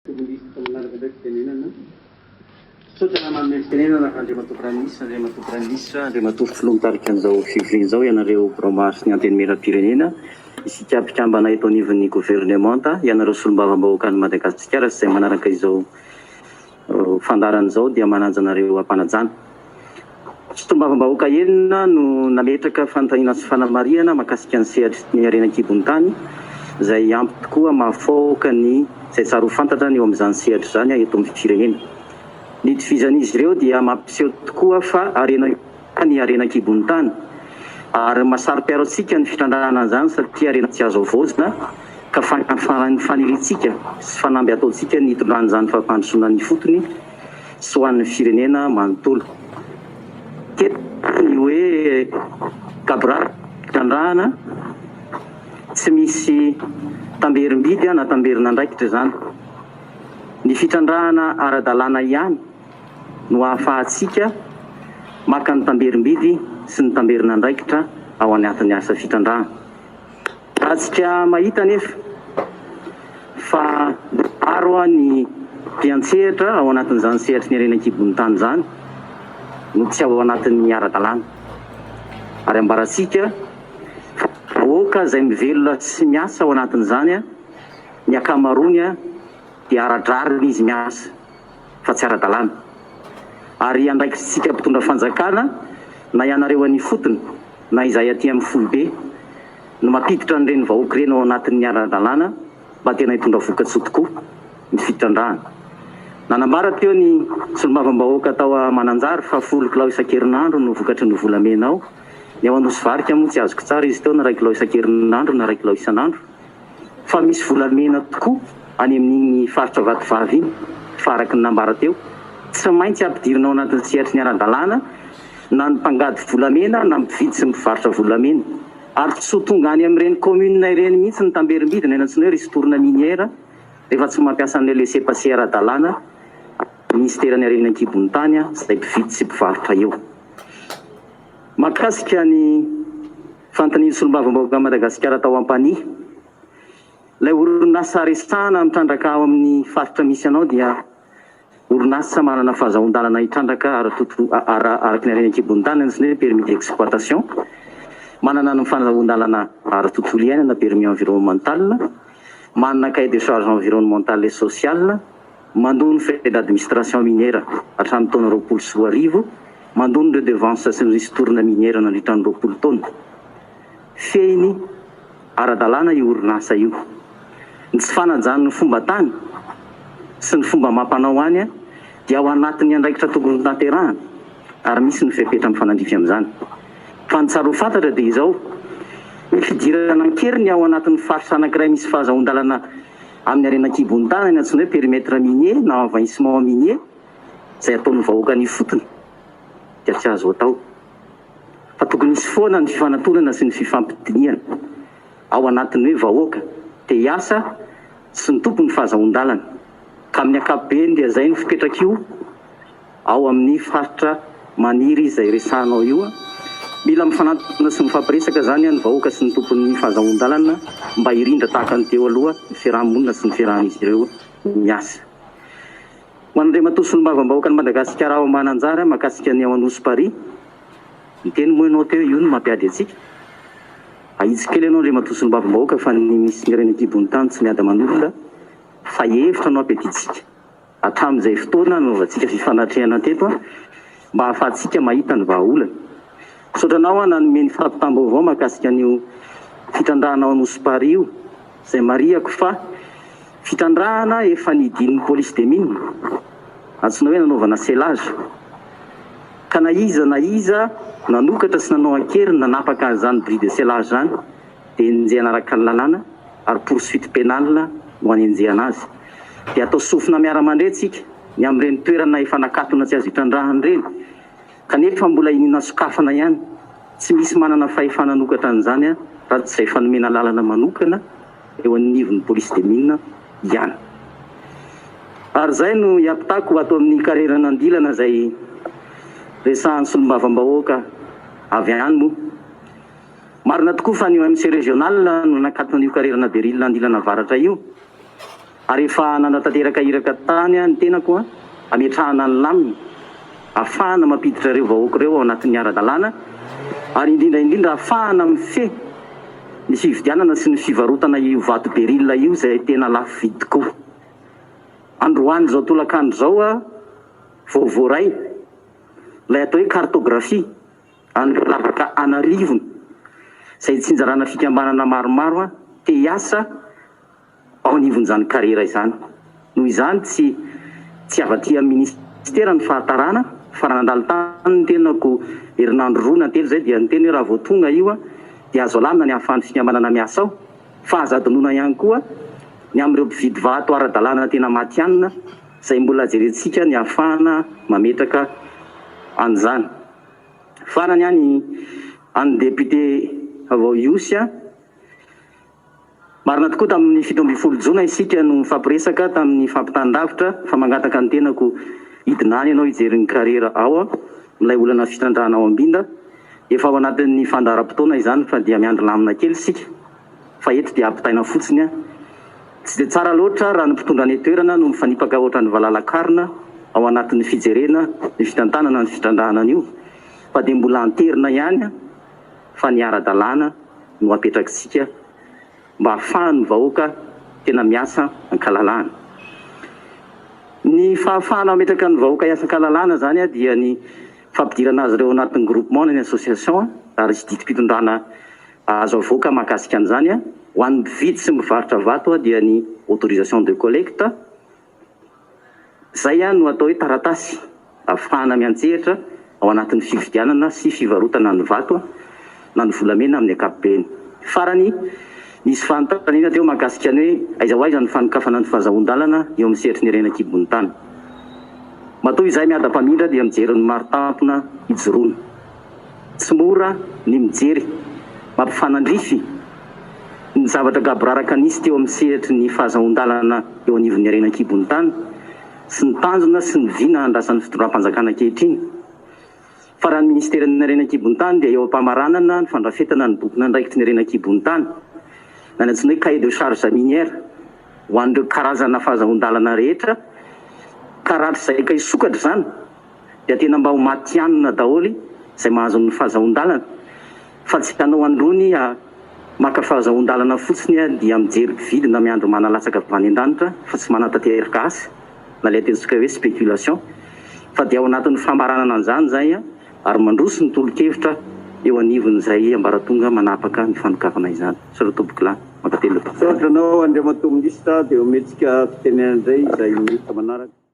Minisitra manaraka indray fitenenana. Misaotra manome fitenenana Andriamatoa Praiminisitra, Andriamatoa Praiminisitra, Andriamatoa Filoha mitarika an'izao fivoriana izao, ianareo birao maharitry ny Antenimierampirenena, isika mpikambana eto anivon'ny governemanta, ianareo solombavambahoakan'i Madagasikara sy izay manaraka izao fandaharana izao dia manaja anareo am-panajana. Solombavambahoaka enina no nametraka fanontaniana sy fanamarihana mahakasika ny sehatry ny harena an-kibon'ny tany, izay ampy tokoa mahafaoka ny izay tsara ho fantatra ny eo amin'izany sehatra izany eto amin'ny firenena. Ny itovizan'izy ireo dia mampiseho tokoa fa harena ny harena an-kibon'ny tany ary mahasaro-piaro antsika ny fitrandrahana an'izany satria harena tsy azo havaozina ka faniriantsika sy fanamby ataontsika ny hitondran'izany fampandrosoana ny ifotony sy ho an'ny firenena manontolo. Teto ny hoe gaboraraka fitrandrahana, tsy misy tamberim-bidy na tamberin'andraikitra izany. Ny fitrandrahana ara-dalàna ihany no ahafahantsika maka ny tamberim-bidy sy ny tamberin'andraikitra ao anatin'ny asa fitrandrahana. Ratsika mahita anefa fa maro ny mpiantsehatra ao anatin'izany sehatry ny harena an-kibon'ny tany izany no tsy ao anatin'ny ara-dalàna. Ary ambarantsika fa vahoaka izay mivelona sy miasa ao anatin'izany, ny ankamaroany dia ara-drariny izy miasa fa tsy ara-dalàna. Ary andraikitsika mpitondra fanjakana na ianareo any ifotony na izahay aty amin'ny foibe no mampiditra an'ireny vahoaka ireny ao anatin'ny ara-dalàna mba tena hitondra vokatsoa tokoa ny fitrandrahana. Nanambara teo ny solombavambahoaka tao Mananjary fa folo kilao isan-kerinandro no vokatry ny volamena ao. Ny ao Anosivarika moa tsy azoko tsara izy teo na iray kilao isan-kerinandro na iray kilao isan'andro. Fa misy volamena tokoa any amin'iny faritra Vatovavy iny fa araka ny nambara teo, tsy maintsy ampidirina ao anatin'ny sehatry ny ara-dalàna na ny mpangady volamena na mpividy sy mpivarotra volamena. Ary tsy ho tonga any amin'ireny commune ireny mihitsy ny tamberim-bidy na antsoina hoe ristourne minière rehefa tsy mampiasa an'ilay laissez-passer ara-dalàna minisiteran'ny harena an-kibon'ny tany izay mpividy sy mpivarotra eo. Mahakasika ny fanontanian'ny solombavambahoakan'i Madagasikara tao Ampanihy, ilay orinasa resahana mitrandraka ao amin'ny faritra misy anao dia orinasa manana fahazahoan-dalana hitrandraka araka ny harena an-kibon'ny tany, antsoina hoe permis d'exploitation, manana ny fahazahoan-dalana ara-tontolo iainana, permis environnemental, manana cahier de charge environnemental et social, mandoa ny frais d'administration minière hatramin'ny taona 2020, mandoa ny redevance sy ny ristourne minière nandritra ny 20 taona. Fehiny, ara-dalàna io orinasa io. Ny tsy fanajany ny fomban-tany sy ny fomba amam-panao any dia ao anatin'ny andraikitra tokony hotanterahana ary misy ny fepetra mifanandrify amin'izany. Fa ny tsara ho fantatra dia izao, ny fidirana an-keriny ao anatin'ny faritra anankiray misy fahazahoan-dalana amin'ny harena an-kibon'ny tany ny antsoina hoe périmètre minier na envahissement minier izay ataon'ny vahoaka any ifotony dia tsy azo atao fa tokony hisy foana ny fifanantonana sy ny fifampidinihana ao anatin'ny hoe vahoaka te hiasa sy ny tompon'ny fahazahoan-dalana ka amin'ny ankapobeny dia izay no fipetrak'io ao amin'ny faritra maniry izay resahanao io. Mila mifanantona sy mifampiresaka izany ny vahoaka sy ny tompon'ny fahazahoan-dalana mba hirindra tahaka ny teo aloha ny fiaraha-monina sy ny fiarahan'izy ireo miasa. Ho an'Andriamatoa Solombavambahoakan'i Madagasikara ao Mananjara mahakasika ny ao Anosy Paris, niteny moa ianao teo io no mampiady antsika. Ahitsy kely ianao Andriamatoa Solombavambahoaka fa ny minisitry ny harena an-kibon'ny tany tsy miady aman'olona fa hevitra no ampiadiantsika. Hatramin'izay fotoana nanaovantsika fifanatrehana teto mba hahafahantsika mahita ny vahaolana. Misaotra anao aho nanome ny fampitam-baovao mahakasika an'io fitrandrahana ao Nosy Paris io, izay marihako fa fitrandrahana efa nidin'ny Police des Mines, antsoina hoe nanaovana scellage, ka na iza na iza nanokatra sy nanao an-keriny nanapaka an'izany bris de scellage izany dia enjehina araka ny lalàna ary poursuite pénale no anenjehana azy. Dia atao sofina miara-mandre tsika ny amin'ireny toerana efa nakatona tsy azo itrandrahana ireny kanefa mbola iniana sokafana ihany. Tsy misy manana fahefana hanokatra an'izany raha tsy izay efa nomena lalana manokana eo anivon'ny police des mines ihany. Ary izay no hiampitako ato amin'ny kareran'andilana izay resahan'ny solombavambahoaka avy any moa. Marina tokoa fa ny OMC Régional no nakatona an'io karerana Beryl andilana avaratra io. Ary efa nanatanteraka iraka tany ny tenako hametrahana ny lamina ahafahana mampiditra ireo vahoaka ireo ao anatin'ny ara-dalàna ary indrindra indrindra ahafahana mifehy ny fividianana sy ny fivarotana io vato beryl io izay tena lafo vidy tokoa. Androany izao tolakandro izao vao voaray ilay atao hoe cartographie an'ireo lavaka an'arivony izay itsinjarana fikambanana maromaro te hiasa ao anivon'izany kariera izany. Noho izany, tsy tsy avy aty amin'ny minisitera ny fahatarana fa raha nandalo tany ny tenako herinandro roa na telo izay dia niteny hoe raha vao tonga io dia azo alamina ny ahafahan'ny fikambanana miasa ao fa aza adinoina ihany koa ny amin'ireo mpividy vato ara-dalàna tena matihanina izay mbola jerentsika ny ahafahana mametraka an'izany. Farany any an'ny député vao Ihosy a. Marina tokoa tamin'ny 17 jona isika no nifampiresaka tamin'ny fampitan-davitra fa mangataka ny tenako hidina any ianao hijery ny kariera ao amin'ilay olana fitrandrahana ao Ambinda. Efa ao anatin'ny fandaharam-potoana izany fa dia miandry lamina kely isika fa eto dia ampitaina fotsiny. Tsy dia tsara loatra raha ny mpitondra any an-toerana no mifanipaka ohatran'ny valala-karona ao anatin'ny fijerena ny fitantanana ny fitrandrahana an'io fa dia mbola anterina ihany fa ny ara-dalàna no apetrakitsika mba ahafahan'ny vahoaka tena miasa an-kalalahana. Ny fahafahana mametraka ny vahoaka hiasa an-kalalahana izany dia ny fampidirana azy ireo anatin'ny groupement na ny association ary hisy didim-pitondrana azo avoaka mahakasika an'izany. Ho an'ny mpividy sy mivarotra vato dia ny autorisation de collecte. Izay no atao hoe taratasy ahafahana miantsehatra ao anatin'ny fividianana sy fivarotana ny vato na ny volamena amin'ny ankapobeny. Farany, nisy fanontaniana teo mahakasika ny hoe aiza ho aiza ny fanokafana ny fahazahoan-dalana eo amin'ny sehatry ny harena an-kibon'ny tany. Matoa izahay miadam-pamindra dia mijery ny marin-tampona hijoroana. Tsy mora ny mijery mampifanandrify ny zavatra gaboraraka nisy teo amin'ny sehatry ny fahazahoan-dalana eo anivon'ny harena an-kibon'ny tany sy ny tanjona sy ny vina andrasan'ny fitondram-panjakana ankehitriny. Fa raha ny minisiteran'ny harena an-kibon'ny tany dia eo am-pamaranana ny fandrafetana ny bokin'andraikitry ny harena an-kibon'ny tany na ny antsoina hoe cahier de charges minière ho an'ireo karazana fahazahoan-dalana rehetra ka rahatrizay ka hisokatra izany dia tena mba ho matihanina daholo izay mahazo ny fahazahoan-dalana fa tsy hanao androny maka fahazahoan-dalana fotsiny dia mijery mpividy na miandry mana latsaka avy any an-danitra fa tsy manatanteraka asa na ilay ataontsika hoe spéculation fa dia ao anatin'ny famaranana an'izany izay ary mandroso ny tolo-kevitra eo anivon'izay ambaratonga manapaka ny fanokafana izany. Misaotra tompokolahy. Mankatelina tompoko. Misaotra anao Andriamatoa Minisitra dia omentsika fitenenana indray izay minisitra manaraka.